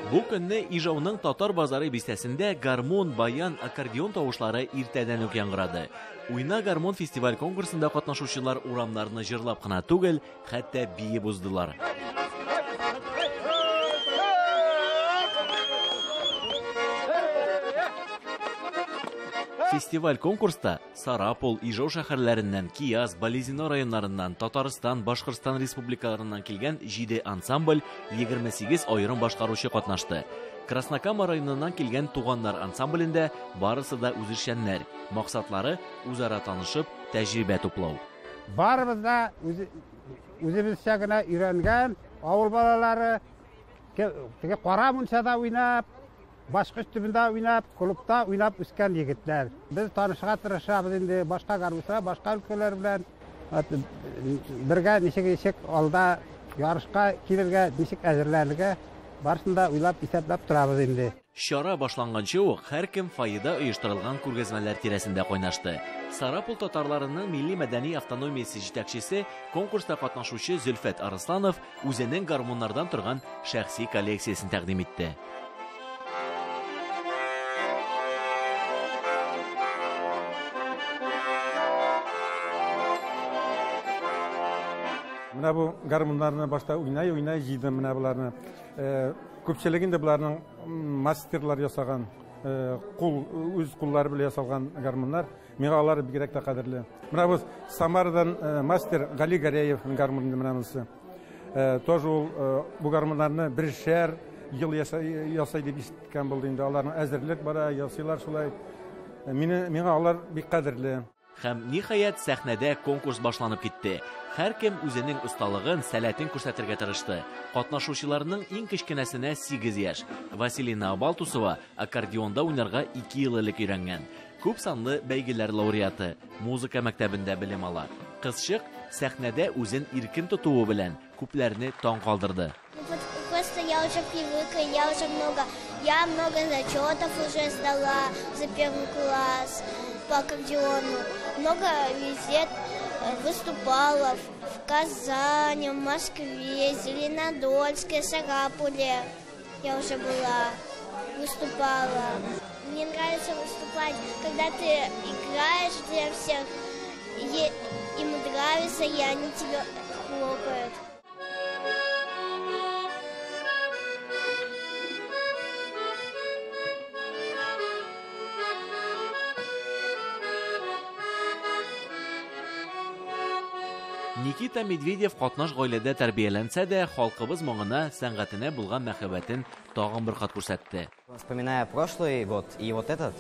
Бу көнне Ижауның Татар базары бистәсендә гармун, баян, аккордеон тавышлары иртәдән үк яңгырады. Уйна гармун фестиваль конкурсында катнашучылар урамнарны җырлап кына түгел, хәтта биеп уздылар. Фестиваль конкурста Сарапул, Ижау шәһәрләреннән, Кияс, Балезино районнарыннан, Татарстан, Башкортстан республикаларыннан килгән 7 ансамбль, 28 аерым башкаручы катнашты. Краснокама районыннан килгән Туганнар ансамблендә барысы да үзешчәннәр. Максатлары үзара танышып, тәҗрибә туплау. Барыбыз да үзебезчә генә өйрәнгән авыл балалары, теге кара мунчада уйнап, башкыч төбендә уйнап, клубта уйнап үскән егетләр. Без танышырга тырышабыз инде башка гармунчылар, башка өлкәләр белән. Бергә ничек-ничек алда ярышка килергә, ничек әзерләнергә, барысын да уйлап, исәпләп торабыз инде. Чара башланганчы ук һәркем фойеда оештырылган күргәзмәләр тирәсендә кайнашты. Сарапул татарларының милли-мәдәни автономиясе җитәкчесе, конкурста катнашучы Зөлфәт Арысланов үзенең гармуннардан торган шәхси коллекциясен тәкъдим итте. Менә бу гармуннарны башта уйнай-уйнай җыйдым менә боларны. Күпчелек инде боларның мастерлар ясаган, кул, үз куллары белән ясалган гармуннар. Миңа алар бигрәк тә кадерле. Менә бу Самарадан мастер Гали Гәрәев гармуны менә монысы. Тоже ул бу гармуннарны бершәр ел ясай дип ишеткән булды инде. Аларның әзерлек бара, ясыйлар шулай. Мине, миңа алар бик кадерле. Һәм ниһаять сәхнәдә конкурс башланып китте. Һәркем үзенең осталыгын, сәләтен күрсәтергә тырышты. Катнашучыларның иң кечкенәсенә 8 яшь. Василина Абалтусова аккордеонда уйнарга 2 ел элек өйрәнгән. Күп санлы бәйгеләр лауреаты, музыка мәктәбендә белем ала. Кызчык сәхнәдә үзен иркен тотуы белән күпләрне таң калдырды. Просто я уже привыкла, я много зачетов уже сдала за первый класс по аккордеону. Много везде выступала в Казани, в Москве, Зеленодольске, Сарапуле. Я уже была, выступала. Мне нравится выступать, когда ты играешь для всех, и им нравится, и они тебе хлопают. Никита Медведев катнаш гаиләдә тәрбияләнсә дә, халкыбыз моңына, сәнгатенә булган мәхәббәтен тагын бер кат күрсәтте. Вспоминая прошлый год и вот этот,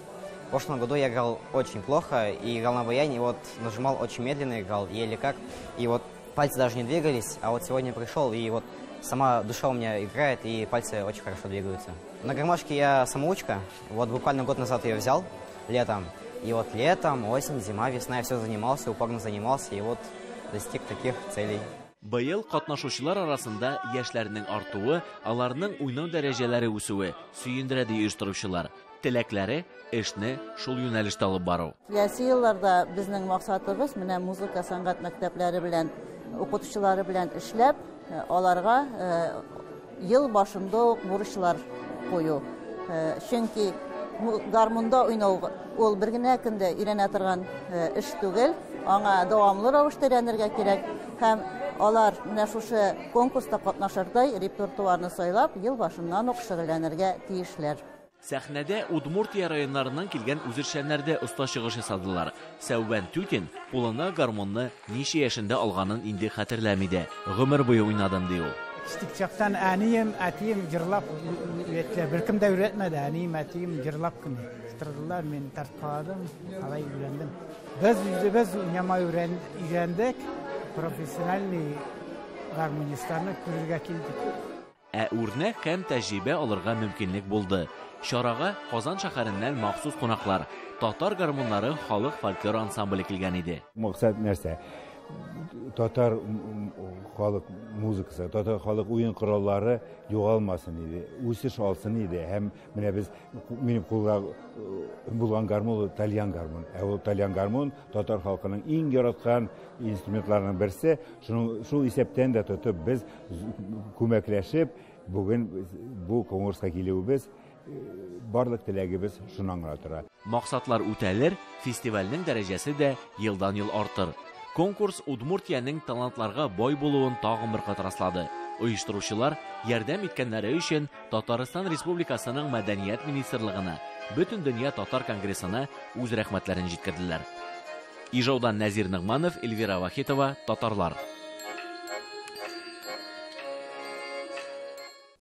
в прошлом году я играл очень плохо и играл на баяне, и вот нажимал очень медленно, играл еле как, и вот пальцы даже не двигались, а вот сегодня пришел, и вот сама душа у меня играет, и пальцы очень хорошо двигаются. На гармошке я самоучка, вот буквально год назад ее взял, летом, и вот летом, осень, зима, весна я все занимался, упорно занимался, и вот достиг таких целей. Быел катнашучылар арасында яшьләрнең артуы, аларның уйнау дәрәҗәләре үсүе сөендерә ди оештыручылар. Теләкләре эшне шул юнәлештә алып бару. Киләсе елларда безнең максатыбыз менә музыка сәнгать мәктәпләре белән, укытучылары белән эшләп, аларга ел башында ук бурычлар кую. Чөнки гармунда уйнау ул бер генә көндә өйрәнә торган эш түгел, аңа дәвамлы рәвештә өйрәнергә кирәк һәм алар менә шушы конкурста катнашырдай репертуарны сайлап, ел башыннан ук шөгыльләнергә тиешләр. Сәхнәдә Удмуртия районнарыннан килгән үзешчәннәр дә оста чыгыш ясадылар. Сәүбән Тютин кулына гармунны ничә яшендә алганын инде хәтерләми дә. Гомер буе уйнадым, ди ул. Кечтек чактан әнием, әтием җырлап өйрәттеләр. Беркем дә өйрәтмәде, әнием, әтием җырлап кенә тордылар, мин тарткаладым, алай өйрәндем. Без үзебез уйнамай өйрәндек, профессиональный гармонистларны күрергә килдек. Ә үрнәк һәм тәҗрибә алырга мөмкинлек булды. Чарага Казан шәһәреннән махсус кунаклар, татар гармуннары халык фольклор ансамбле килгән иде. Максат нәрсә? Татар халык музыкасы, татар халык уен кораллары югалмасын иде, үсеш алсын иде. Һәм менә без, минем кулда булган гармун ул тальян гармун. Ә ул тальян гармун татар халкының иң яраткан инструментларының берсе. Шул исәптән дә тотып без күмәкләшеп Бүген бу конкурска килүебез, барлык теләгебез шуннан гына тора. Максатлар үтәлер, фестивальнең дәрәҗәсе дә елдан-ел артыр. Конкурс Удмуртиянең талантларга бай булуын тагын бер кат раслады. Оештыручылар ярдәм иткәннәре өчен Татарстан Республикасының Мәдәният министрлыгына, Бөтендөнья татар конгрессына үз рәхмәтләрен җиткерделәр. Ижаудан Нәзир Ногманов, Эльвира Вахитова, Татарлар.